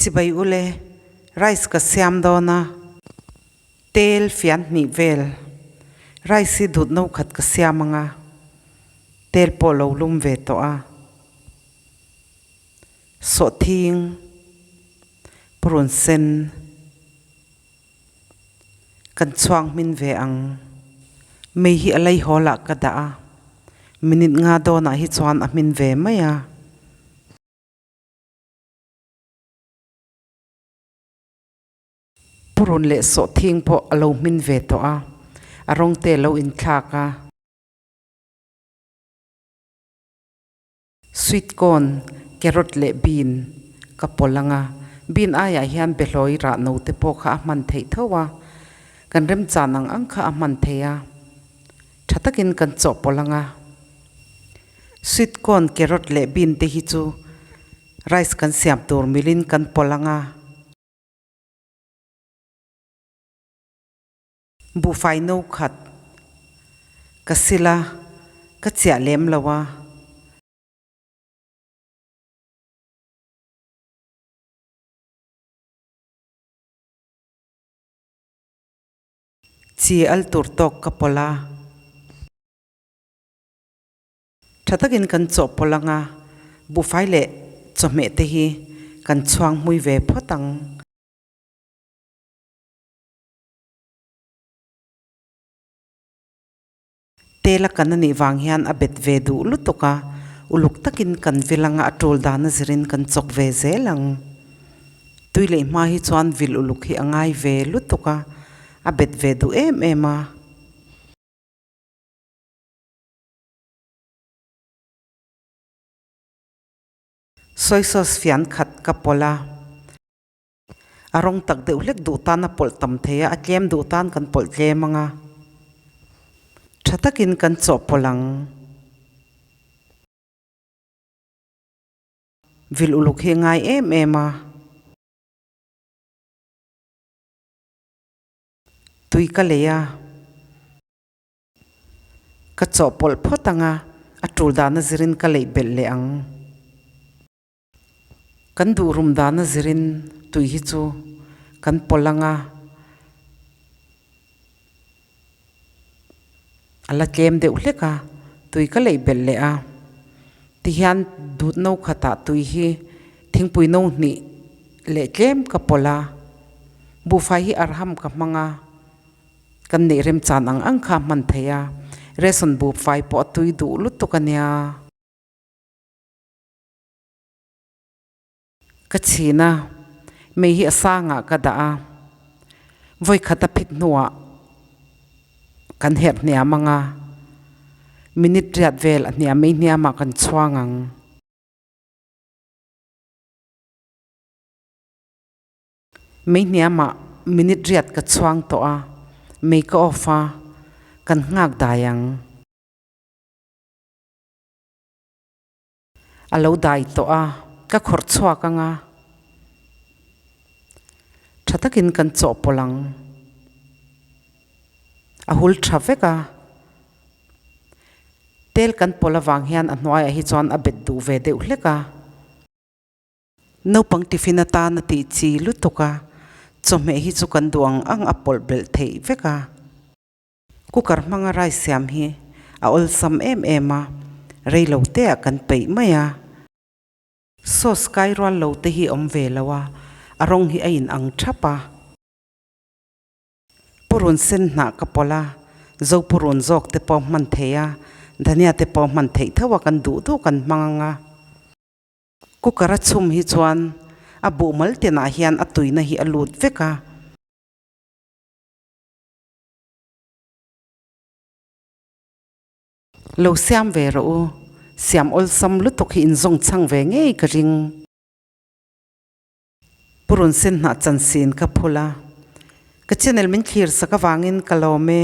Chibai ule, rice ka siam dawn a, tel fian hnih vel. Rice hi dut no khat ka siam ang a, tel pawh lo lum ve tawh a. Sawhthing, purun sen. Kan chhuang hmin ve ang. Mei hi a lei hawl ah ka dah a, minute nga dawn ah hi chuan a hmin ve mai a. Purun leh sawhthing pawh a lo hmin ve tawh a, a rawng te a lo inthlak a. Sweet corn, carrot leh bean ka pawlh ang a, bean aiah hian behlawi rah no te pawh kha a hman theih tho a, kan remchan ang ang kha a hman theih a, tha takin kan chawhpawlh ang a. Sweet corn, carrot leh bean te hi chu rice kan siam tur milin kan pawlh ang a. Buhfai no khat ka sil a, ka chiah lem lo a. Chi al tur tawk ka pawlh a. Tha takin kan chawhpawlh ang a, buhfai leh chawhmeh te hi kan chhuang hmui ve phawt ang. Tela kan a nih vang hian a bet ve duh lutuk a, uluk takin kan vil anga a tul dan a zirin kan chawk ve zel ang. Tui leh hma hi chuan vil uluk hi a ngai ve lutuk a, a bet ve duh em em a. Soy sauce fian khat ka pawlh a. A rawng tak deuh hlek duh tan a pawlh tam thei a, a tlem duh tan kan pawlh tlem ang a, tha takin kan chawhpawlh ang. Vil uluk hi a ngai em em a. Tui ka lei a, ka chawhpawlh phawt ang a, a tul dana zirin ka leih belh leh ang. Kan duh rum dana zirin tui hi chu kan pawlh ang a, a la tlem deuh hlek a, tui ka leih belh leh a. Tihian dut no khatah tui hi thingpui no hnih leh tlem ka pawlh a, buhfai hi arham ka hmang a, kan neih remchan ang ang kha a hman thei a, ration buhfai pawh a tui duh lutuk a nia. Ka chhin a, mei hi a sangah ka dah a, vawi khat a phit hnuah kan herh hniam ang a, minute riat vel a hniam mei hniamah kan chhuang ang. Mei hniamah minute riat ka chhuang tawh a, mei ka off a, kan nghak dai ang. A lo dai tawh a, ka khawrh chhuak ang a, tha takin kan chawhpawlh ang. A hul tha vek a, tel kan pawlh avang hian a hnuaiah hi chuan a bet duh ve deuh hlek a. Naupang tiffin atan a tih chi lutuk a, chawhmeh hi chu kan duh ang ang a pawlh belh theih vek a. Cooker hmanga rice siam hi a awlsam em em a, rei lo te ah kan peih mai a. Sauce kai rual lo te hi awm ve lo a, a rawng hi a in ang thap a. Purun sen hnah ka pawlh a, zo purun zawk te pawh hman thei a, dhania te pawh hman theih tho a kan duh duh kan hmang ang a. Cooker a chhum hi chuan a buh mal tinah hian a tuina hi a lut vek a. Lo siam ve rawh u, siam awlsam lutuk hi inzawng chhang ve ngei ka ring. Pu Runsen hnah chansin ka phul a, ka channel min thlir sak avangin ka lawm e.